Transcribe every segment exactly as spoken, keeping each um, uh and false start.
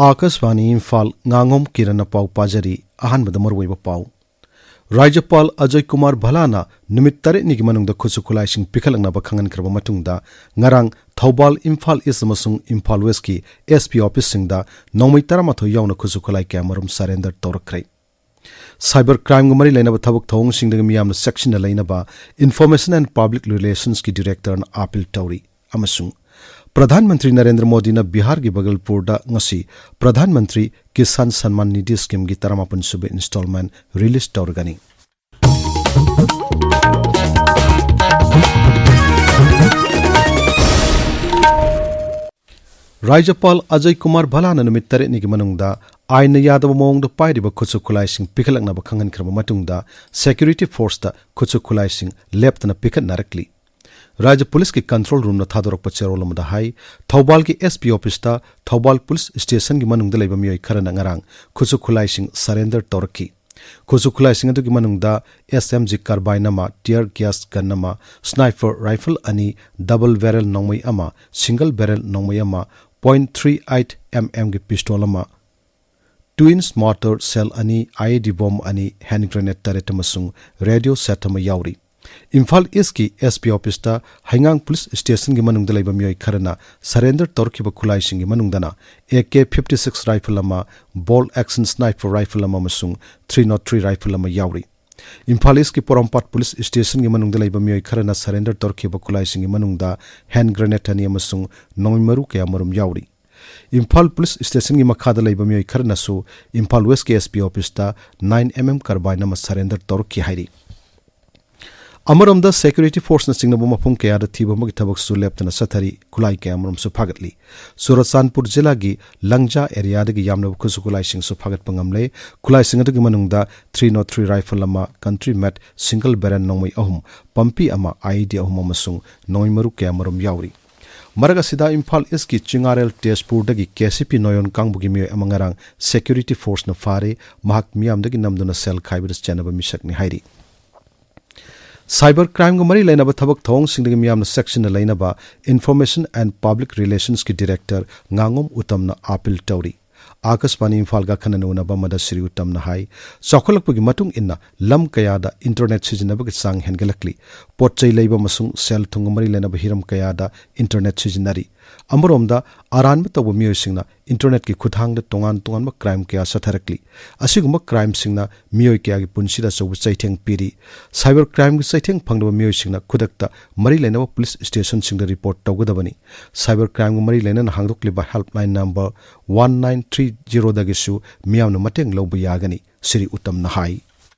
ꯑꯥꯀꯥꯁꯕꯥꯅꯤ ꯏꯝꯐꯥꯜ, ꯉꯥꯉꯣꯝ ꯀꯤꯔꯟꯅ ꯄꯥꯎ ꯄꯥꯖꯔꯤ꯫ ꯑꯍꯥꯟꯕꯗ ꯃꯔꯨꯑꯣꯏꯕ ꯄꯥꯎ꯫ ꯔꯥꯖ꯭ꯌꯄꯥꯜ ꯑꯖꯌ ꯀꯨꯃꯥꯔ ꯚꯜꯂꯥꯅ ꯅꯨꯃꯤꯠ ꯇꯔꯦꯠꯅꯤꯒꯤ ꯃꯅꯨꯡꯗ ꯈꯨꯠꯁꯨ ꯈꯨꯠꯂꯥꯏꯁꯤꯡ ꯄꯤꯈꯠꯂꯛꯅꯕ ꯈꯪꯍꯟꯈ꯭ꯔꯕ ꯃꯇꯨꯡꯗ, ꯉꯔꯥꯡ ꯊꯧꯕꯥꯜ, ꯏꯝꯐꯥꯜ ꯏꯁ ꯑꯃꯁꯨꯡ ꯏꯝꯐꯥꯜ ꯋꯦꯁꯀꯤ ꯑꯦꯁ ꯄꯤ ꯑꯣꯐꯤꯁꯁꯤꯡꯗ ꯅꯣꯡꯃꯩ ꯇꯔꯥꯃꯥꯊꯣꯏ ꯌꯥꯎꯅ ꯈꯨꯠꯁꯨ ꯈꯨꯠꯂꯥꯏ ꯀꯌꯥꯃꯔꯨꯝ ꯁꯔꯦꯟꯗꯔ ꯇꯧꯔꯛꯈ꯭ꯔꯦ꯫ ꯁꯥꯏꯕꯔ ꯀ꯭ꯔꯥꯏꯝꯒ ꯃꯔꯤ ꯂꯩꯅꯕ ꯊꯕꯛ ꯊꯧꯑꯣꯡꯁꯤꯡꯗꯒꯤ ꯃꯤꯌꯥꯝꯅ ꯆꯦꯛꯁꯤꯟꯅ ꯂꯩꯅꯕ Information and Public Relations ꯀꯤ ꯗꯤꯔꯦꯛꯇꯔꯅ ꯑꯥꯄꯤꯜ ꯇꯧꯔꯤ꯫ ꯑꯃꯁꯨꯡ ꯄ꯭ꯔꯙꯥꯟ ꯃꯟꯇ꯭ꯔꯤ ꯅꯔꯦꯟꯗ꯭ꯔ ꯃꯣꯗꯤꯅ ꯕꯤꯍꯥꯔꯒꯤ ꯕꯒꯜꯄꯨꯔꯗ ꯉꯁꯤ ꯄ꯭ꯔꯙꯥꯟ ꯃꯟꯇ꯭ꯔꯤ ꯀꯤꯁꯥꯟ ꯁꯟꯃꯥꯟ ꯅꯤꯙꯤ ꯁ꯭ꯀꯤꯝꯒꯤ ꯇꯔꯥꯃꯥꯄꯟ ꯁꯨꯕ ꯏꯟꯁꯇꯣꯜꯃꯦꯟ ꯔꯤꯂꯤꯖ ꯇꯧꯔꯒꯅꯤ꯫ ꯔꯥꯖ꯭ꯌꯄꯥꯜ ꯑꯖꯌ ꯀꯨꯃꯥꯔ ꯚꯜꯂꯥꯅ ꯅꯨꯃꯤꯠ ꯇꯔꯦꯠꯅꯤꯒꯤ ꯃꯅꯨꯡꯗ ꯑꯥꯏꯟꯅ ꯌꯥꯗꯕ ꯃꯑꯣꯡꯗ ꯄꯥꯏꯔꯤꯕ ꯈꯨꯠꯁꯨ ꯈꯨꯠꯂꯥꯏꯁꯤꯡ ꯄꯤꯈꯠꯂꯛꯅꯕ ꯈꯪꯍꯟꯈ꯭ꯔꯕ ꯃꯇꯨꯡꯗ, ꯁꯦꯀ꯭ꯌꯨꯔꯤꯇꯤ ꯐꯣꯔꯁꯇ ꯈꯨꯠꯁꯨ ꯈꯨꯠꯂꯥꯏꯁꯤꯡ ꯂꯦꯞꯇꯅ ꯄꯤꯈꯠꯅꯔꯛꯂꯤ꯫ ꯔꯥꯖ꯭ꯌ ꯄꯨꯂꯤꯁꯀꯤ ꯀꯟꯇ꯭ꯔꯣꯜ ꯔꯨꯝꯅ ꯊꯥꯗꯣꯔꯛꯄ ꯆꯦꯔꯣꯜ ꯑꯃꯗ ꯍꯥꯏ, ꯊꯧꯕꯥꯜꯒꯤ ꯑꯦꯁ ꯄꯤ ꯑꯣꯐꯤꯁꯇ ꯊꯧꯕꯥꯜ ꯄꯨꯂꯤꯁ ꯁ꯭ꯇꯦꯁꯟꯒꯤ ꯃꯅꯨꯡꯗ ꯂꯩꯕ ꯃꯤꯑꯣꯏ ꯈꯔꯅ ꯉꯔꯥꯡ ꯈꯨꯠꯁꯨ ꯈꯨꯠꯂꯥꯏꯁꯤꯡ ꯁꯔꯦꯟꯗꯔ ꯇꯧꯔꯛꯈꯤ꯫ ꯈꯨꯠꯁꯨ ꯈꯨꯠꯂꯥꯏꯁꯤꯡ ꯑꯗꯨꯒꯤ ꯃꯅꯨꯡꯗ ꯑꯦꯁ ꯑꯦꯝ ꯖꯤ ꯀꯥꯔꯕꯥꯏꯟ ꯑꯃ, ꯇꯤꯌꯔ ꯒ꯭ꯌꯥꯁ ꯒꯟ ꯑꯃ, ꯁ꯭ꯅꯥꯏꯄꯔ ꯔꯥꯏꯐꯜ ꯑꯅꯤ, ꯗꯕꯜ ꯕꯦꯔꯦꯜ ꯅꯣꯡꯃꯩ ꯑꯃ, ꯁꯤꯡꯒꯜ ꯕꯦꯔꯦꯜ ꯅꯣꯡꯃꯩ ꯑꯃ, ꯄꯣꯏꯟꯠ ꯊ꯭ꯔꯤ ꯑꯩꯠ ꯑꯦꯝ ꯑꯦꯝꯒꯤ ꯄꯤꯁꯇꯣꯜ ꯑꯃ, ꯇꯨ ꯏꯟꯆ ꯃꯣꯔꯇꯔ ꯁꯦꯜ ꯑꯅꯤ, ꯑꯥꯏ ꯏ ꯗꯤ ꯕꯣꯝ ꯑꯅꯤ, ꯍꯦꯟ ꯒ꯭ꯔꯦꯅꯦꯗ ꯇꯔꯦꯠ ꯑꯃꯁꯨꯡ ꯔꯦꯗꯤꯑꯣ ꯁꯦꯠ ꯑꯃ ꯌꯥꯎꯔꯤ꯫ ꯏꯝꯐꯥꯜ ꯏꯁꯀꯤ ꯑꯦꯁ ꯄꯤ ꯑꯣꯐꯤꯁꯇ ꯍꯩꯉꯥꯡ ꯄꯨꯂꯤꯁ ꯁ꯭ꯇꯦꯁꯟꯒꯤ ꯃꯅꯨꯡꯗ ꯂꯩꯕ ꯃꯤꯑꯣꯏ ꯈꯔꯅ ꯁꯔꯦꯟꯗꯔ ꯇꯧꯔꯛꯈꯤꯕ ꯈꯨꯠꯂꯥꯏꯁꯤꯡꯒꯤ ꯃꯅꯨꯡꯗꯅ A K fifty six rifle ꯑꯃ, ꯕꯣꯜꯠ ꯑꯦꯛꯁꯟ ꯁ꯭ꯅꯥꯏꯄꯔ ꯔꯥꯏꯐꯜ ꯑꯃ ꯑꯃꯁꯨꯡ ꯊ꯭ꯔꯤ ꯅꯣꯠ ꯊ꯭ꯔꯤ ꯔꯥꯏꯐꯜ ꯑꯃ ꯌꯥꯎꯔꯤ꯫ ꯏꯝꯐꯥꯜ ꯏꯁꯀꯤ ꯄꯣꯔꯣꯝꯄꯥꯠ ꯄꯨꯂꯤꯁ ꯁ꯭ꯇꯦꯁꯟꯒꯤ ꯃꯅꯨꯡꯗ ꯂꯩꯕ ꯃꯤꯑꯣꯏ ꯈꯔꯅ ꯁꯔꯦꯟꯗꯔ ꯇꯧꯔꯛꯈꯤꯕ ꯈꯨꯠꯂꯥꯏꯁꯤꯡꯒꯤ ꯃꯅꯨꯡꯗ ꯍꯦꯟ ꯒ꯭ꯔꯦꯅꯦꯗ ꯑꯅꯤ ꯑꯃꯁꯨꯡ ꯅꯣꯡꯃꯩ ꯃꯔꯨ ꯀꯌꯥꯃꯔꯨꯝ ꯌꯥꯎꯔꯤ꯫ ꯏꯝꯐꯥꯜ ꯄꯨꯂꯤꯁ ꯁ꯭ꯇꯦꯁꯟꯒꯤ ꯃꯈꯥꯗ ꯂꯩꯕ ꯃꯤꯑꯣꯏ ꯈꯔꯅꯁꯨ ꯏꯝꯐꯥꯜ ꯋꯦꯁꯀꯤ ꯑꯦꯁ ꯄꯤ ꯑꯣꯐꯤꯁꯇ ꯅꯥꯏꯟ ꯑꯦꯝ ꯑꯦꯝ ꯀꯥꯔꯕꯥꯏꯟ ꯑꯃ ꯁꯔꯦꯟꯗꯔ ꯇꯧꯔꯛꯈꯤ ꯍꯥꯏꯔꯤ꯫ ꯑꯃꯔꯣꯝꯗ, ꯁꯦꯀ꯭ꯌꯨꯔꯤꯇꯤ ꯐꯣꯔꯁꯅ ꯆꯤꯡꯅꯕ ꯃꯐꯝ ꯀꯌꯥꯗ ꯊꯤꯕ ꯑꯃꯒꯤ ꯊꯕꯛꯁꯨ ꯂꯦꯞꯇꯅ ꯆꯠꯊꯔꯤ, ꯈꯨꯠꯂꯥꯏ ꯀꯌꯥꯃꯔꯨꯝꯁꯨ ꯐꯥꯒꯠꯂꯤ꯫ ꯆꯨꯔꯆꯥꯟꯄꯨꯔ ꯖꯤꯂꯥꯒꯤ ꯂꯪꯖꯥ ꯑꯦꯔꯤꯌꯥꯗꯒꯤ ꯌꯥꯝꯂꯕ ꯈꯨꯠꯁꯨ ꯈꯨꯠꯂꯥꯏꯁꯤꯡꯁꯨ ꯐꯥꯒꯠꯄ ꯉꯝꯂꯦ꯫ ꯈꯨꯠꯂꯥꯏꯁꯤꯡ ꯑꯗꯨꯒꯤ ꯃꯅꯨꯡꯗ ꯊ꯭ꯔꯤ ꯅꯣꯠ ꯊ꯭ꯔꯤ ꯔꯥꯏꯐꯜ ꯑꯃ, ꯀꯟꯇ꯭ꯔꯤ ꯃꯦꯗ ꯁꯤꯡꯒꯜ ꯕꯦꯔꯦꯜ ꯅꯣꯡꯃꯩ ꯑꯍꯨꯝ, ꯄꯝꯄꯤ ꯑꯃ, ꯑꯥꯏ ꯏ ꯗꯤ ꯑꯍꯨꯝ ꯑꯃꯁꯨꯡ ꯅꯣꯡꯃꯩ ꯃꯔꯨ ꯀꯌꯥꯃꯔꯨꯝ ꯌꯥꯎꯔꯤ꯫ ꯃꯔꯛ ꯑꯁꯤꯗ, ꯏꯝꯐꯥꯜ ꯏꯁꯀꯤ ꯆꯤꯡꯉꯥꯔꯦꯜ ꯇꯦꯖꯄꯨꯔꯗꯒꯤ ꯀꯦ ꯁꯤ ꯄꯤ ꯅꯣꯌꯣꯟ ꯀꯥꯡꯕꯨꯒꯤ ꯃꯤꯑꯣꯏ ꯑꯃ ꯉꯔꯥꯡ ꯁꯦꯀ꯭ꯌꯨꯔꯤꯇꯤ ꯐꯣꯔꯁꯅ ꯐꯥꯔꯦ꯫ ꯃꯍꯥꯛ ꯃꯤꯌꯥꯝꯗꯒꯤ ꯅꯝꯗꯨꯅ ꯁꯦꯜ ꯈꯥꯏꯕꯗ ꯆꯦꯟꯅꯕ ꯃꯤꯁꯛꯅꯤ ꯍꯥꯏꯔꯤ꯫ ꯁꯥꯏꯕꯔ ꯀ꯭ꯔꯥꯏꯝꯒ ꯃꯔꯤ ꯂꯩꯅꯕ ꯊꯕꯛ ꯊꯧꯑꯣꯡꯁꯤꯡꯗꯒꯤ ꯃꯤꯌꯥꯝꯅ ꯆꯦꯛꯁꯤꯟꯅ ꯂꯩꯅꯕ Information and Public Relations ꯀꯤ ꯗꯤꯔꯦꯛꯇꯔ ꯉꯥꯉꯣꯝ ꯎꯇꯝꯅ ꯑꯥꯄꯤꯜ ꯇꯧꯔꯤ꯫ ꯑꯥꯀꯥꯁꯕꯥꯅꯤ ꯏꯝꯐꯥꯜꯒ ꯑꯈꯟꯅꯅ ꯎꯅꯕ ꯑꯃꯗ ꯁ꯭ꯔꯤ ꯎꯠꯇꯝꯅ ꯍꯥꯏ, ꯆꯥꯎꯈꯠꯂꯛꯄꯒꯤ ꯃꯇꯨꯡ ꯏꯟꯅ ꯂꯝ ꯀꯌꯥꯗ ꯏꯟꯇꯔꯅꯦꯠ ꯁꯤꯖꯤꯟꯅꯕꯒꯤ ꯆꯥꯡ ꯍꯦꯟꯒꯠꯂꯛꯂꯤ꯫ ꯄꯣꯠ ꯆꯩ ꯂꯩꯕ ꯑꯃꯁꯨꯡ ꯁꯦꯜ ꯊꯨꯝꯒ ꯃꯔꯤ ꯂꯩꯅꯕ ꯍꯤꯔꯝ ꯀꯌꯥꯗ ꯏꯟꯇꯔꯅꯦꯠ ꯁꯤꯖꯤꯟꯅꯔꯤ꯫ ꯑꯃꯔꯣꯝꯗ, ꯑꯔꯥꯟꯕ ꯇꯧꯕ ꯃꯤꯑꯣꯏꯁꯤꯡꯅ ꯏꯟꯇꯔꯅꯦꯠꯀꯤ ꯈꯨꯠꯊꯥꯡꯗ ꯇꯣꯉꯥꯟ ꯇꯣꯉꯥꯟꯕ ꯀ꯭ꯔꯥꯏꯝ ꯀꯌꯥ ꯆꯠꯊꯔꯛꯂꯤ꯫ ꯑꯁꯤꯒꯨꯝꯕ ꯀ꯭ꯔꯥꯏꯝꯁꯤꯡꯅ ꯃꯤꯑꯣꯏ ꯀꯌꯥꯒꯤ ꯄꯨꯟꯁꯤꯗ ꯑꯆꯧꯕ ꯆꯩꯊꯦꯡ ꯄꯤꯔꯤ꯫ ꯁꯥꯏꯕꯔ ꯀ꯭ꯔꯥꯏꯝꯒꯤ ꯆꯩꯊꯦꯡ ꯐꯪꯂꯕ ꯃꯤꯑꯣꯏꯁꯤꯡꯅ ꯈꯨꯗꯛꯇ ꯃꯔꯤ ꯂꯩꯅꯕ ꯄꯨꯂꯤꯁ ꯁ꯭ꯇꯦꯁꯟꯁꯤꯡꯗ ꯔꯤꯄꯣꯔꯠ ꯇꯧꯒꯗꯕꯅꯤ꯫ ꯁꯥꯏꯕꯔ ꯀ꯭ꯔꯥꯏꯝꯒ ꯃꯔꯤ ꯂꯩꯅꯅ ꯍꯥꯡꯗꯣꯛꯂꯤꯕ helpline number one nine three ꯖꯤꯔꯣꯗꯒꯤꯁꯨ ꯃꯤꯌꯥꯝꯅ ꯃꯇꯦꯡ ꯂꯧꯕ ꯌꯥꯒꯅꯤ, ꯁ꯭ꯔꯤ ꯎꯠꯇꯝꯅ ꯍꯥꯏ꯫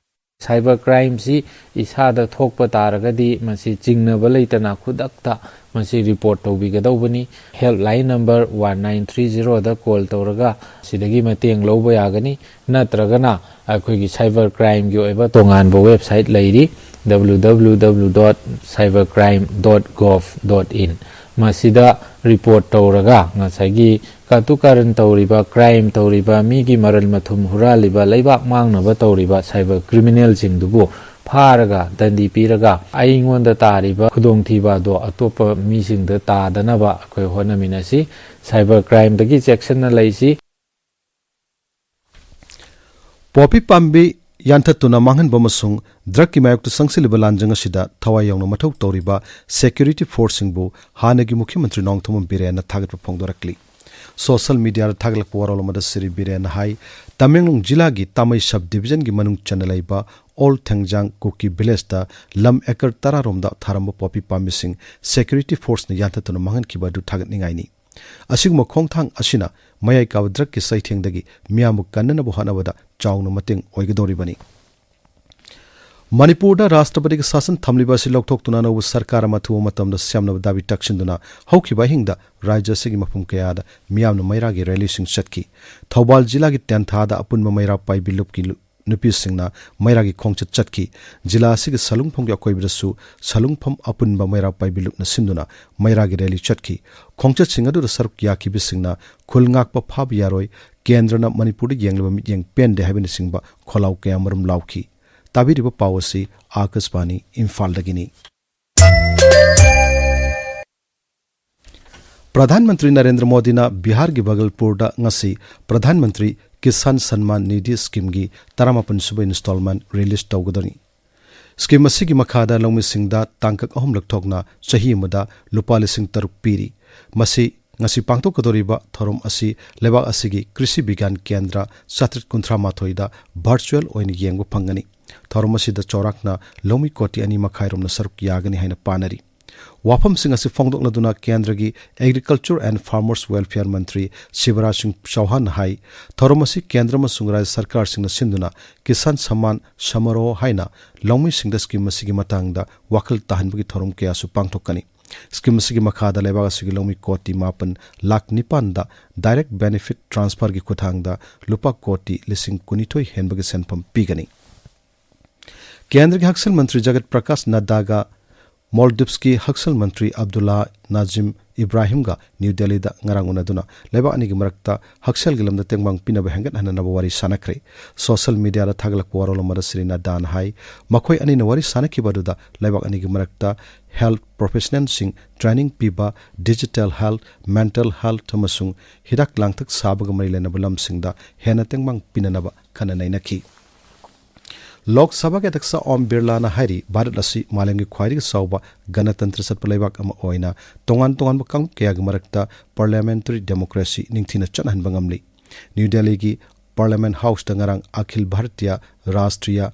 ꯁꯥꯏꯕꯔ ꯀ꯭ꯔꯥꯏꯝꯁꯤ ꯏꯁꯥꯗ ꯊꯣꯛꯄ ꯇꯥꯔꯒꯗꯤ, ꯃꯁꯤ ꯆꯤꯡꯅꯕ ꯂꯩꯇꯅ ꯈꯨꯗꯛꯇ ꯃꯁꯤ ꯔꯤꯄꯣꯔꯠ ꯇꯧꯕꯤꯒꯗꯧꯕꯅꯤ꯫ Helpline number one nine three ꯖꯤꯔꯣꯗ ꯀꯣꯜ ꯇꯧꯔꯒ ꯁꯤꯗꯒꯤ ꯃꯇꯦꯡ ꯂꯧꯕ ꯌꯥꯒꯅꯤ꯫ ꯅꯠꯇ꯭ꯔꯒꯅ ꯑꯩꯈꯣꯏꯒꯤ ꯁꯥꯏꯕꯔ ꯀ꯭ꯔꯥꯏꯝꯒꯤ ꯑꯣꯏꯕ ꯇꯣꯉꯥꯟꯕ ꯋꯦꯕꯁꯥꯏꯠ ꯂꯩꯔꯤ, W W W dot cybercrime dot gov dot in꯫ ꯃꯁꯤꯗ ꯔꯤꯄꯣꯔꯠ ꯇꯧꯔꯒ ꯉꯁꯥꯏꯒꯤ ꯀꯥꯇꯨ ꯀꯥꯔꯟ ꯇꯧꯔꯤꯕ, ꯀ꯭ꯔꯥꯏꯝ ꯇꯧꯔꯤꯕ, ꯃꯤꯒꯤ ꯃꯔꯜ ꯃꯊꯨꯝ ꯍꯨꯔꯥꯜꯂꯤꯕ, ꯂꯩꯕꯥꯛ ꯃꯥꯡꯅꯕ ꯇꯧꯔꯤꯕ ꯁꯥꯏꯕꯔ ꯀ꯭ꯔꯤꯃꯤꯅꯦꯜꯁꯤꯡꯗꯨꯕꯨ ꯐꯥꯔꯒ ꯗꯟꯗꯤ ꯄꯤꯔꯒ ꯑꯩꯉꯣꯟꯗ ꯇꯥꯔꯤꯕ ꯈꯨꯗꯣꯡꯊꯤꯕ ꯑꯗꯣ ꯑꯇꯣꯞꯄ ꯃꯤꯁꯤꯡꯗ ꯇꯥꯗꯅꯕ ꯑꯩꯈꯣꯏ ꯍꯣꯠꯅꯃꯤꯟꯅꯁꯤ꯫ ꯁꯥꯏꯕꯔ ꯀ꯭ꯔꯥꯏꯝꯗꯒꯤ ꯆꯦꯛꯁꯤꯟꯅ ꯂꯩꯁꯤ꯫ ꯄꯣꯄꯤ ꯄꯥꯝꯕꯤ ꯌꯥꯟꯊꯠꯇꯨꯅ ꯃꯥꯡꯍꯟꯕ ꯑꯃꯁꯨꯡ ꯗ꯭ꯔꯒꯀꯤ ꯃꯥꯌꯣꯛꯇ ꯆꯪꯁꯤꯜꯂꯤꯕ ꯂꯥꯟꯖꯪ ꯑꯁꯤꯗ ꯊꯋꯥꯏ ꯌꯥꯎꯅ ꯃꯊꯧ ꯇꯧꯔꯤꯕ ꯁꯦꯀ꯭ꯌꯨꯔꯤꯇꯤ ꯐꯣꯔꯁꯁꯤꯡꯕꯨ ꯍꯥꯟꯅꯒꯤ ꯃꯨꯈ꯭ꯌ ꯃꯟꯇ꯭ꯔꯤ ꯅꯣꯡꯊꯣꯝꯕꯝ ꯕꯤꯔꯦꯟꯅ ꯊꯥꯒꯠꯄ ꯐꯣꯡꯗꯣꯔꯛꯂꯤ꯫ ꯁꯣꯁꯤꯌꯦꯜ ꯃꯤꯗꯤꯌꯥꯗ ꯊꯥꯒꯠꯂꯛꯄ ꯋꯥꯔꯣꯜ ꯑꯃꯗ ꯁ꯭ꯔꯤ ꯕꯤꯔꯦꯟꯅ ꯍꯥꯏ, ꯇꯃꯦꯡꯂꯣꯡ ꯖꯤꯂꯥꯒꯤ ꯇꯥꯃꯩ ꯁꯕ ꯗꯤꯕꯤꯖꯟꯒꯤ ꯃꯅꯨꯡ ꯆꯟꯅ ꯂꯩꯕ ꯑꯣꯜ ꯊꯦꯡꯖꯥꯡ ꯀꯨꯀꯤ ꯚꯤꯂꯦꯖꯇ ꯂꯝ ꯑꯦꯀꯔ ꯇꯔꯥ ꯔꯣꯝꯗ ꯊꯥꯔꯝꯕ ꯄꯣꯄꯤ ꯄꯥꯝꯕꯤꯁꯤꯡ ꯁꯦꯀ꯭ꯌꯨꯔꯤꯇꯤ ꯐꯣꯔꯁꯅ ꯌꯥꯟꯊꯠꯇꯨꯅ ꯃꯥꯡꯍꯟꯈꯤꯕ ꯑꯗꯨ ꯊꯥꯒꯠꯅꯤꯡꯉꯥꯏꯅꯤ꯫ ꯑꯁꯤꯒꯨꯝꯕ ꯈꯣꯡꯊꯥꯡ ꯑꯁꯤꯅ ꯃꯌꯥꯏ ꯀꯥꯕ ꯗ꯭ꯔꯒꯀꯤ ꯆꯩꯊꯦꯡꯗꯒꯤ ꯃꯤꯌꯥꯝꯕꯨ ꯀꯟꯅꯅꯕ ꯍꯣꯠꯅꯕꯗ ꯆꯥꯎꯅ ꯃꯇꯦꯡ ꯑꯣꯏꯒꯗꯧꯔꯤꯕꯅꯤ꯫ ꯃꯅꯤꯄꯨꯔꯗ ꯔꯥꯁꯇ꯭ꯔꯄꯇꯤꯒꯤ ꯁꯥꯁꯟ ꯊꯝꯂꯤꯕ ꯑꯁꯤ ꯂꯧꯊꯣꯛꯇꯨꯅ ꯑꯅꯧꯕ ꯁꯔꯀꯥꯔ ꯑꯃ ꯑꯊꯨꯕ ꯃꯇꯝꯗ ꯁꯦꯝꯅꯕ ꯗꯥꯕꯤ ꯇꯛꯁꯤꯟꯗꯨꯅ ꯍꯧꯈꯤꯕ ꯑꯍꯤꯡꯗ ꯔꯥꯖ꯭ꯌ ꯑꯁꯤꯒꯤ ꯃꯐꯝ ꯀꯌꯥꯗ ꯃꯤꯌꯥꯝꯅ ꯃꯩꯔꯥꯒꯤ ꯔꯦꯂꯤꯁꯤꯡ ꯆꯠꯈꯤ꯫ ꯊꯧꯕꯥꯜ ꯖꯤꯂꯥꯒꯤ ꯇꯦꯟꯊꯥꯗ ꯑꯄꯨꯟꯕ ꯃꯩꯔꯥ ꯄꯥꯏꯕꯤ ꯂꯨꯞꯀꯤ ꯂꯨ-, ꯅꯨꯄꯤꯁꯤꯡꯅ ꯃꯩꯔꯥꯒꯤ ꯈꯣꯡꯆꯠ ꯆꯠꯈꯤ꯫ ꯖꯤꯂꯥ ꯑꯁꯤꯒꯤ ꯁꯂꯨꯡꯐꯝꯒꯤ ꯑꯀꯣꯏꯕꯗꯁꯨ ꯁꯂꯨꯡꯐꯝ ꯑꯄꯨꯟꯕ ꯃꯩꯔꯥ ꯄꯥꯏꯕꯤ ꯂꯨꯞꯅ ꯁꯤꯟꯗꯨꯅ ꯃꯩꯔꯥꯒꯤ ꯔꯦꯂꯤ ꯆꯠꯈꯤ꯫ ꯈꯣꯡꯆꯠꯁꯤꯡ ꯑꯗꯨꯗ ꯁꯔꯨꯛ ꯌꯥꯈꯤꯕꯁꯤꯡꯅ "ꯈꯨꯜ ꯉꯥꯛꯄ ꯐꯥꯕ ꯌꯥꯔꯣꯏ", "ꯀꯦꯟꯗ꯭ꯔꯅ ꯃꯅꯤꯄꯨꯔꯗ ꯌꯦꯡꯂꯤꯕ ꯃꯤꯠꯌꯦꯡ ꯄꯦꯟꯗꯦ" ꯍꯥꯏꯕꯅꯆꯤꯡꯕ ꯈꯣꯜꯂꯥꯎ ꯀꯌꯥꯃꯔꯨꯝ ꯂꯥꯎꯈꯤ꯫ ꯇꯥꯕꯤꯔꯤꯕ ꯄꯥꯎ ꯑꯁꯤ ꯑꯥꯀꯥꯁꯕꯥꯅꯤ ꯏꯝꯐꯥꯜꯗꯒꯤꯅꯤ꯫ ꯄ꯭ꯔꯙꯥꯟ ꯃꯟꯇ꯭ꯔꯤ ꯅꯔꯦꯟꯗ꯭ꯔ ꯃꯣꯗꯤꯅ ꯕꯤꯍꯥꯔꯒꯤ ꯚꯒꯜꯄꯨꯔꯗ ꯉꯁꯤ ꯄ꯭ꯔꯙꯥꯟ ꯃꯟꯇ꯭ꯔꯤ ꯀꯤꯁꯥꯟ ꯁꯟꯃꯥꯟ ꯅꯤꯙꯤ ꯁ꯭ꯀꯤꯝꯒꯤ ꯇꯔꯥꯃꯥꯄꯟ ꯁꯨꯕ ꯏꯟꯁꯇꯣꯜꯃꯦꯟꯠ ꯔꯤꯂꯤꯖ ꯇꯧꯒꯗꯧꯔꯤ꯫ ꯁ꯭ꯀꯤꯝ ꯑꯁꯤꯒꯤ ꯃꯈꯥꯗ ꯂꯧꯃꯤꯁꯤꯡꯗ ꯇꯥꯡꯀꯛ ꯑꯍꯨꯝꯂꯛ ꯊꯣꯛꯅ ꯆꯍꯤ ꯑꯃꯗ ꯂꯨꯄꯥ ꯂꯤꯁꯤꯡ ꯇꯔꯨꯛ ꯄꯤꯔꯤ꯫ ꯃꯁꯤ ꯉꯁꯤ ꯄꯥꯡꯊꯣꯛꯀꯗꯧꯔꯤꯕ ꯊꯧꯔꯝ ꯑꯁꯤ ꯂꯩꯕꯥꯛ ꯑꯁꯤꯒꯤ ꯀ꯭ꯔꯤꯁꯤ ꯕꯤꯒ꯭ꯌꯥꯟ ꯀꯦꯟꯗ꯭ꯔ ꯆꯥꯇ꯭ꯔꯦꯠ ꯀꯨꯟꯊ꯭ꯔꯥ ꯃꯥꯊꯣꯏꯗ ꯚꯔꯆꯨꯑꯦꯜ ꯑꯣꯏꯅ ꯌꯦꯡꯕ ꯐꯪꯒꯅꯤ꯫ ꯊꯧꯔꯝ ꯑꯁꯤꯗ ꯆꯥꯎꯔꯥꯛꯅ ꯂꯧꯃꯤ ꯀꯣꯇꯤ ꯑꯅꯤ ꯃꯈꯥꯏꯔꯣꯝꯅ ꯁꯔꯨꯛ ꯌꯥꯒꯅꯤ ꯍꯥꯏꯅ ꯄꯥꯅꯔꯤ꯫ ꯋꯥꯐꯝꯁꯤꯡ ꯑꯁꯤ ꯐꯣꯡꯗꯣꯛꯂꯗꯨꯅ ꯀꯦꯟꯗ꯭ꯔꯒꯤ Agriculture and Farmers Welfare ꯃꯟꯇ꯭ꯔꯤ ꯁꯤꯕꯔꯥꯖ ꯁꯤꯡ ꯆꯧꯍꯥꯟꯅ ꯍꯥꯏ, ꯊꯧꯔꯝ ꯑꯁꯤ ꯀꯦꯟꯗ꯭ꯔ ꯑꯃꯁꯨꯡ ꯔꯥꯖ꯭ꯌ ꯁꯔꯀꯥꯔꯁꯤꯡꯅ ꯁꯤꯟꯗꯨꯅ ꯀꯤꯁꯥꯟ ꯁꯝꯃꯥꯟ ꯁꯃꯥꯔꯣꯍ ꯍꯥꯏꯅ ꯂꯧꯃꯤꯁꯤꯡꯗ ꯁ꯭ꯀꯤꯝ ꯑꯁꯤꯒꯤ ꯃꯇꯥꯡꯗ ꯋꯥꯈꯜ ꯇꯥꯍꯟꯕꯒꯤ ꯊꯧꯔꯝ ꯀꯌꯥꯁꯨ ꯄꯥꯡꯊꯣꯛꯀꯅꯤ꯫ ꯁ꯭ꯀꯤꯝ ꯑꯁꯤꯒꯤ ꯃꯈꯥꯗ ꯂꯩꯕꯥꯛ ꯑꯁꯤꯒꯤ ꯂꯧꯃꯤ ꯀꯣꯇꯤ ꯃꯥꯄꯟ ꯂꯥꯈ ꯅꯤꯄꯥꯟꯗ ꯗꯥꯏꯔꯦꯛ ꯕꯦꯅꯤꯐꯤꯠ ꯇ꯭ꯔꯥꯟꯁꯐꯔꯒꯤ ꯈꯨꯠꯊꯥꯡꯗ ꯂꯨꯄꯥ ꯀꯣꯇꯤ ꯂꯤꯁꯤꯡ ꯀꯨꯟꯅꯤꯊꯣꯏ ꯍꯦꯟꯕꯒꯤ ꯁꯦꯟꯐꯝ ꯄꯤꯒꯅꯤ꯫ ꯀꯦꯟꯗ꯭ꯔꯒꯤ ꯍꯛꯁꯦꯜ ꯃꯟꯇ꯭ꯔꯤ ꯖꯒꯠ ꯄ꯭ꯔꯀꯥꯁ ꯅꯗ꯭ꯗꯥꯒ ꯃꯣꯜꯗꯤꯞꯁꯀꯤ ꯍꯛꯁꯦꯜ ꯃꯟꯇ꯭ꯔꯤ ꯑꯕꯗꯨꯜꯂꯥ ꯅꯥꯖꯤꯝ ꯏꯕ꯭ꯔꯥꯍꯤꯝꯒ ꯅ꯭ꯌꯨ ꯗꯦꯜꯂꯤꯗ ꯉꯔꯥꯡ ꯎꯅꯗꯨꯅ ꯂꯩꯕꯥꯛ ꯑꯅꯤꯒꯤ ꯃꯔꯛꯇ ꯍꯛꯁꯦꯜꯒꯤ ꯂꯝꯗ ꯇꯦꯡꯕꯥꯡ ꯄꯤꯅꯕ ꯍꯦꯟꯒꯠꯍꯟꯅꯅꯕ ꯋꯥꯔꯤ ꯁꯥꯟꯅꯈ꯭ꯔꯦ꯫ ꯁꯣꯁꯤꯌꯦꯜ ꯃꯤꯗꯤꯌꯥꯗ ꯊꯥꯒꯠꯂꯛꯄ ꯋꯥꯔꯣꯜ ꯑꯃꯗ ꯁ꯭ꯔꯤ ꯅꯗ꯭ꯗꯥꯅ ꯍꯥꯏ, ꯃꯈꯣꯏ ꯑꯅꯤꯅ ꯋꯥꯔꯤ ꯁꯥꯟꯅꯈꯤꯕ ꯑꯗꯨꯗ ꯂꯩꯕꯥꯛ ꯑꯅꯤꯒꯤ ꯃꯔꯛꯇ ꯍꯦꯜꯊ ꯄ꯭ꯔꯣꯐꯦꯁꯅꯦꯜꯁꯤꯡ ꯇ꯭ꯔꯦꯅꯤꯡ ꯄꯤꯕ, ꯗꯤꯖꯤꯇꯦꯜ ꯍꯦꯜꯊ, ꯃꯦꯟꯇꯦꯜ ꯍꯦꯜꯊ ꯑꯃꯁꯨꯡ ꯍꯤꯗꯥꯛ ꯂꯥꯡꯊꯛ ꯁꯥꯕꯒ ꯃꯔꯤ ꯂꯩꯅꯕ ꯂꯝꯁꯤꯡꯗ ꯍꯦꯟꯅ ꯇꯦꯡꯕꯥꯡ ꯄꯤꯅꯅꯕ ꯈꯟꯅ ꯅꯩꯅꯈꯤ꯫ ꯂꯣꯛ ꯁꯚꯥꯒꯤ ꯑꯗ꯭ꯌꯛꯁ ꯑꯣꯝ ꯕꯤꯔꯂꯥꯅ ꯍꯥꯏꯔꯤ, ꯚꯥꯔꯠ ꯑꯁꯤ ꯃꯥꯂꯦꯝꯒꯤ ꯈ꯭ꯋꯥꯏꯗꯒꯤ ꯆꯥꯎꯕ ꯒꯅꯇꯟꯇ꯭ꯔ ꯆꯠꯄ ꯂꯩꯕꯥꯛ ꯑꯃ ꯑꯣꯏꯅ ꯇꯣꯉꯥꯟ ꯇꯣꯉꯥꯟꯕ ꯀꯥꯡꯂꯨꯞ ꯀꯌꯥꯒꯤ ꯃꯔꯛꯇ ꯄꯥꯔꯂꯤꯌꯥꯃꯦꯟꯇꯔꯤ ꯗꯦꯃꯣꯀ꯭ꯔꯦꯁꯤ ꯅꯤꯡꯊꯤꯅ ꯆꯠꯅꯍꯟꯕ ꯉꯝꯂꯤ꯫ ꯅ꯭ꯌꯨ ꯗꯦꯜꯂꯤꯒꯤ ꯄꯥꯔꯂꯤꯌꯥꯃꯦꯟꯠ ꯍꯥꯎꯁꯇ ꯉꯔꯥꯡ ꯑꯈꯤꯜ ꯚꯥꯔꯇꯤꯌꯥ ꯔꯥꯁꯇ꯭ꯔꯤꯌꯥ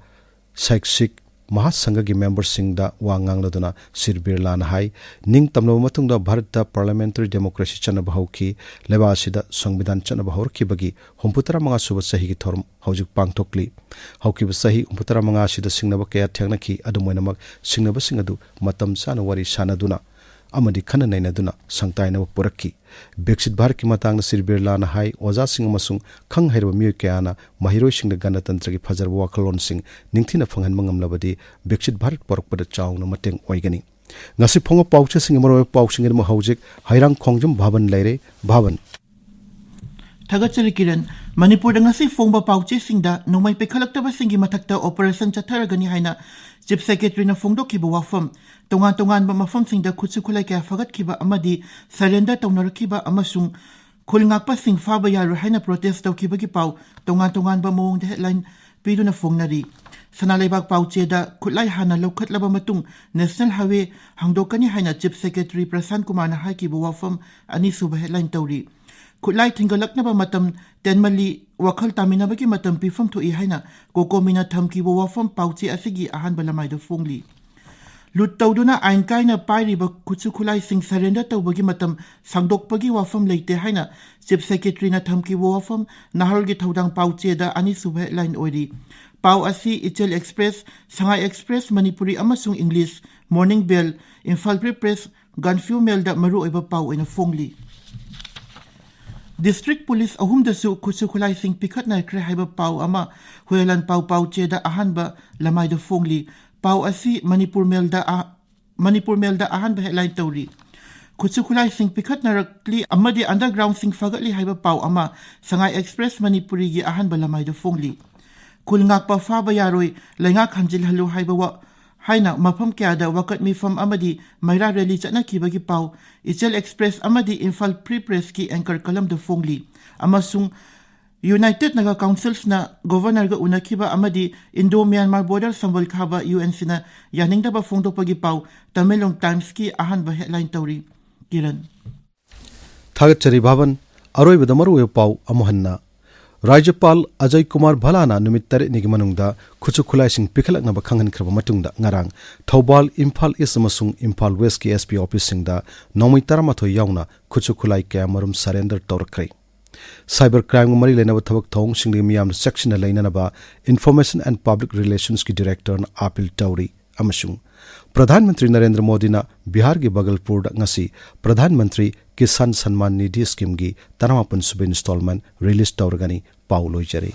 ꯁꯩꯛꯁꯤꯛ ꯃꯍꯥꯁꯪꯘꯒꯤ ꯃꯦꯝꯕꯔꯁꯤꯡꯗ ꯋꯥ ꯉꯥꯡꯂꯗꯨꯅ ꯁ꯭ꯔꯤ ꯕꯤꯔꯂꯥꯅ ꯍꯥꯏ, ꯅꯤꯡꯇꯝꯂꯕ ꯃꯇꯨꯡꯗ ꯚꯥꯔꯠꯇ ꯄꯥꯔꯂꯤꯌꯥꯃꯦꯟꯇꯔꯤ ꯗꯦꯃꯣꯀ꯭ꯔꯦꯁꯤ ꯆꯠꯅꯕ ꯍꯧꯈꯤ꯫ ꯂꯩꯕꯥꯛ ꯑꯁꯤꯗ ꯁꯪꯕꯤꯙꯥꯟ ꯆꯠꯅꯕ ꯍꯧꯔꯛꯈꯤꯕꯒꯤ ꯍꯨꯝꯐꯨꯇꯔꯥ ꯃꯉꯥ ꯁꯨꯕ ꯆꯍꯤꯒꯤ ꯊꯧꯔꯝ ꯍꯧꯖꯤꯛ ꯄꯥꯡꯊꯣꯛꯂꯤ꯫ ꯍꯧꯈꯤꯕ ꯆꯍꯤ ꯍꯨꯝꯐꯨꯇꯔꯥ ꯃꯉꯥ ꯑꯁꯤꯗ ꯁꯤꯡꯅꯕ ꯀꯌꯥ ꯊꯦꯡꯅꯈꯤ꯫ ꯑꯗꯨꯝ ꯑꯣꯏꯅꯃꯛ, ꯁꯤꯡꯅꯕꯁꯤꯡ ꯑꯗꯨ ꯃꯇꯝ ꯆꯥꯅ ꯋꯥꯔꯤ ꯁꯥꯅꯗꯨꯅ ꯑꯃꯗꯤ ꯈꯟꯅ ꯅꯩꯅꯗꯨꯅ ꯁꯪꯇꯥꯏꯅꯕ ꯄꯨꯔꯛꯈꯤ꯫ ꯕꯤꯛꯁꯤꯠ ꯚꯥꯔꯠꯀꯤ ꯃꯇꯥꯡꯗ ꯁ꯭ꯔꯤ ꯕꯤꯔꯂꯥꯅ ꯍꯥꯏ, ꯑꯣꯖꯥꯁꯤꯡ ꯑꯃꯁꯨꯡ ꯈꯪ ꯍꯩꯔꯕ ꯃꯤꯑꯣꯏ ꯀꯌꯥꯅ ꯃꯍꯩꯔꯣꯏꯁꯤꯡꯗ ꯒꯅꯇꯟꯇ꯭ꯔꯒꯤ ꯐꯖꯔꯕ ꯋꯥꯈꯜꯂꯣꯟꯁꯤꯡ ꯅꯤꯡꯊꯤꯅ ꯐꯪꯍꯟꯕ ꯉꯝꯂꯕꯗꯤ ꯕꯤꯛꯁꯤꯠ ꯚꯥꯔꯠ ꯄꯨꯔꯛꯄꯗ ꯆꯥꯎꯅ ꯃꯇꯦꯡ ꯑꯣꯏꯒꯅꯤ꯫ ꯉꯁꯤ ꯐꯣꯡꯕ ꯄꯥꯎꯆꯦꯁꯤꯡꯒꯤ ꯃꯔꯨꯑꯣꯏꯕ ꯄꯥꯎꯁꯤꯡꯒꯤꯗꯃꯛ ꯍꯧꯖꯤꯛ ꯍꯩꯔꯥꯡ ꯈꯣꯡꯖꯝ ꯚꯥꯕꯟ ꯂꯩꯔꯦ꯫ ꯚꯥꯕꯟ꯫ ꯊꯥꯒꯠꯆꯔꯤ ꯀꯤꯔꯟ꯫ ꯃꯅꯤꯄꯨꯔꯗ ꯉꯁꯤ ꯐꯣꯡꯕ ꯄꯥꯎꯆꯦꯁꯤꯡꯗ ꯅꯣꯡꯃꯩ ꯄꯤꯈꯠꯂꯛꯇꯕꯁꯤꯡꯒꯤ ꯃꯊꯛꯇ operation ꯆꯠꯊꯔꯒꯅꯤ ꯍꯥꯏꯅ Chief Secretaryꯅ ꯐꯣꯡꯗꯣꯛꯈꯤꯕ ꯋꯥꯐꯝ, ꯇꯣꯉꯥꯟ ꯇꯣꯉꯥꯟꯕ ꯃꯐꯝꯁꯤꯡꯗ ꯈꯨꯠꯁꯨ ꯈꯨꯠꯂꯥꯏ ꯀꯌꯥ ꯐꯒꯠꯈꯤꯕ ꯑꯃꯗꯤ surrender ꯇꯧꯅꯔꯛꯈꯤꯕ ꯑꯃꯁꯨꯡ ꯈꯨꯜ ꯉꯥꯛꯄꯁꯤꯡ ꯐꯥꯕ ꯌꯥꯔꯣꯏ ꯍꯥꯏꯅ protest ꯇꯧꯈꯤꯕꯒꯤ ꯄꯥꯎ ꯇꯣꯉꯥꯟ ꯇꯣꯉꯥꯟꯕ ꯃꯑꯣꯡꯗ headline ꯄꯤꯗꯨꯅ ꯐꯣꯡꯅꯔꯤ꯫ ꯁꯅꯥ ꯂꯩꯕꯥꯛ ꯄꯥꯎꯆꯦꯗ ꯈꯨꯠꯂꯥꯏ ꯍꯥꯟꯅ ꯂꯧꯈꯠꯂꯕ ꯃꯇꯨꯡ National Highway ꯍꯥꯡꯗꯣꯛꯀꯅꯤ ꯍꯥꯏꯅ Chief Secretary ꯄ꯭ꯔꯁꯥꯟ ꯀꯨꯃꯥꯔꯅ ꯍꯥꯏꯈꯤꯕ ꯋꯥꯐꯝ ꯑꯅꯤꯁꯨꯕ headline ꯇꯧꯔꯤ꯫ ꯈꯨꯠꯂꯥꯏ ꯊꯤꯡꯒꯠꯂꯛꯅꯕ ꯃꯇꯝ ꯇꯦꯟꯃꯜꯂꯤ, ꯋꯥꯈꯜ ꯇꯥꯃꯤꯟꯅꯕꯒꯤ ꯃꯇꯝ ꯄꯤꯐꯝ ꯊꯣꯛꯏ ꯍꯥꯏꯅ ꯀꯣꯀꯣꯃꯤꯅ ꯊꯝꯈꯤꯕ ꯋꯥꯐꯝ ꯄꯥꯎꯆꯦ ꯑꯁꯤꯒꯤ ꯑꯍꯥꯟꯕ ꯂꯃꯥꯏꯗ ꯐꯣꯡꯂꯤ꯫ ꯂꯨꯠ ꯇꯧꯗꯨꯅ ꯑꯥꯏꯟ ꯀꯥꯏꯅ ꯄꯥꯏꯔꯤꯕ ꯈꯨꯠꯁꯨ ꯈꯨꯠꯂꯥꯏꯁꯤꯡ surrender ꯇꯧꯕꯒꯤ ꯃꯇꯝ ꯁꯥꯡꯗꯣꯛꯄꯒꯤ ꯋꯥꯐꯝ ꯂꯩꯇꯦ ꯍꯥꯏꯅ Chief Secretaryꯅ ꯊꯝꯈꯤꯕ ꯋꯥꯐꯝ ꯅꯍꯥꯔꯣꯜꯒꯤ ꯊꯧꯗꯥꯡ ꯄꯥꯎꯆꯦꯗ ꯑꯅꯤꯁꯨꯕ headline ꯑꯣꯏꯔꯤ꯫ ꯄꯥꯎ ꯑꯁꯤ ꯏꯆꯦꯜ Express, ꯁꯉꯥꯏ Express ꯃꯅꯤꯄꯨꯔꯤ ꯑꯃꯁꯨꯡ English, Morning Bell, Imphal Free Press, Gaanphiu Mailꯗ ꯃꯔꯨꯑꯣꯏꯕ ꯄꯥꯎ ꯑꯣꯏꯅ ꯐꯣꯡꯂꯤ꯫ District Police ꯑꯍꯨꯝꯗꯁꯨ ꯈꯨꯠꯁꯨ ꯈꯨꯠꯂꯥꯏꯁꯤꯡ ꯄꯤꯈꯠꯅꯈ꯭ꯔꯦ ꯍꯥꯏꯕ ꯄꯥꯎ ꯑꯃ ꯍꯨꯌꯦꯂꯥꯟꯄꯥꯎ ꯄꯥꯎꯆꯦꯗ ꯑꯍꯥꯟꯕ ꯂꯃꯥꯏꯗ ꯐꯣꯡꯂꯤ꯫ ꯄꯥꯎ ꯑꯁꯤ ꯃꯅꯤꯄꯨꯔ ꯃꯦꯜꯗ ꯑ-, ꯃꯅꯤꯄꯨꯔ ꯃꯦꯜꯗ ꯑꯍꯥꯟꯕ headline ꯇꯧꯔꯤ꯫ ꯈꯨꯠꯁꯨ ꯈꯨꯠꯂꯥꯏꯁꯤꯡ ꯄꯤꯈꯠꯅꯔꯛꯂꯤ ꯑꯃꯗꯤ undergroundꯁꯤꯡ ꯐꯒꯠꯂꯤ ꯍꯥꯏꯕ ꯄꯥꯎ ꯑꯃ ꯁꯉꯥꯏ Express ꯃꯅꯤꯄꯨꯔꯤꯒꯤ ꯑꯍꯥꯟꯕ ꯂꯃꯥꯏꯗ ꯐꯣꯡꯂꯤ꯫ ꯈꯨꯜ ꯉꯥꯛꯄ ꯐꯥꯕ ꯌꯥꯔꯣꯏ, ꯂꯩꯉꯥꯛ ꯍꯟꯖꯤꯜꯍꯜꯂꯨ ꯍꯥꯏꯕ ꯋꯥ-, ꯍꯥꯏꯅ ꯃꯐꯝ ꯀꯌꯥꯗ ꯋꯥꯀꯠ ꯃꯤꯐꯝ ꯑꯃꯗꯤ ꯃꯩꯔꯥ rally ꯆꯠꯅꯈꯤꯕꯒꯤ ꯄꯥꯎ ꯏꯆꯦꯜ Express ꯑꯃꯗꯤ Imphal Free Pressꯀꯤ anchor columnꯗ ꯐꯣꯡꯂꯤ꯫ ꯑꯃꯁꯨꯡ United Naga Councilsꯅ Governorꯒ ꯎꯅꯈꯤꯕ ꯑꯃꯗꯤ Indo Myanmar border ꯁꯝꯕꯜ ꯈꯥꯕ UNCꯅ ꯌꯥꯅꯤꯡꯗꯕ ꯐꯣꯡꯗꯣꯛꯄꯒꯤ ꯄꯥꯎ ꯇꯃꯦꯡꯂꯣꯡ Timesꯀꯤ ꯑꯍꯥꯟꯕ headline ꯇꯧꯔꯤ꯫ ꯀꯤꯔꯟ꯫ ꯊꯥꯒꯠꯆꯔꯤ ꯚꯥꯕꯟ꯫ ꯑꯔꯣꯏꯕꯗ ꯃꯔꯨꯑꯣꯏꯕ ꯄꯥꯎ ꯑꯃꯨꯛ ꯍꯟꯅ꯫ ꯔꯥꯖ꯭ꯌꯄꯥꯜ ꯑꯖꯌ ꯀꯨꯃꯥꯔ ꯚꯜꯂꯥꯅ ꯅꯨꯃꯤꯠ ꯇꯔꯦꯠꯅꯤꯒꯤ ꯃꯅꯨꯡꯗ ꯈꯨꯠꯁꯨ ꯈꯨꯠꯂꯥꯏꯁꯤꯡ ꯄꯤꯈꯠꯂꯛꯅꯕ ꯈꯪꯍꯟꯈ꯭ꯔꯕ ꯃꯇꯨꯡꯗ ꯉꯔꯥꯡ ꯊꯧꯕꯥꯜ, ꯏꯝꯐꯥꯜ East ꯑꯃꯁꯨꯡ ꯏꯝꯐꯥꯜ Westꯀꯤ SP officeꯁꯤꯡꯗ ꯅꯣꯡꯃꯩ ꯇꯔꯥꯃꯥꯊꯣꯏ ꯌꯥꯎꯅ ꯈꯨꯠꯁꯨ ꯈꯨꯠꯂꯥꯏ ꯀꯌꯥꯃꯔꯨꯝ surrender ꯇꯧꯔꯛꯈ꯭ꯔꯦ꯫ Cyber crimeꯒ ꯃꯔꯤ ꯂꯩꯅꯕ ꯊꯕꯛ ꯊꯧꯑꯣꯡꯁꯤꯡꯗꯒꯤ ꯃꯤꯌꯥꯝꯅ ꯆꯦꯛꯁꯤꯟꯅ ꯂꯩꯅꯅꯕ Information and Public Relationsꯀꯤ directorꯅ appeal ꯇꯧꯔꯤ꯫ ꯑꯃꯁꯨꯡ ꯄ꯭ꯔꯙꯥꯟ ꯃꯟꯇ꯭ꯔꯤ ꯅꯔꯦꯟꯗ꯭ꯔ ꯃꯣꯗꯤꯅ ꯕꯤꯍꯥꯔꯒꯤ ꯕꯒꯜꯄꯨꯔꯗ ꯉꯁꯤ ꯄ꯭ꯔꯙꯥꯟ ꯃꯟꯇ꯭ꯔꯤ ꯀꯤꯁꯥꯟ ꯁꯟꯃꯥꯟ ꯅꯤꯙꯤ schemeꯒꯤ ꯇꯔꯥꯃꯥꯄꯟ ꯁꯨꯕ installment release ꯇꯧꯔꯒꯅꯤ꯫ ꯄꯥꯎ ꯂꯣꯏꯖꯔꯦ꯫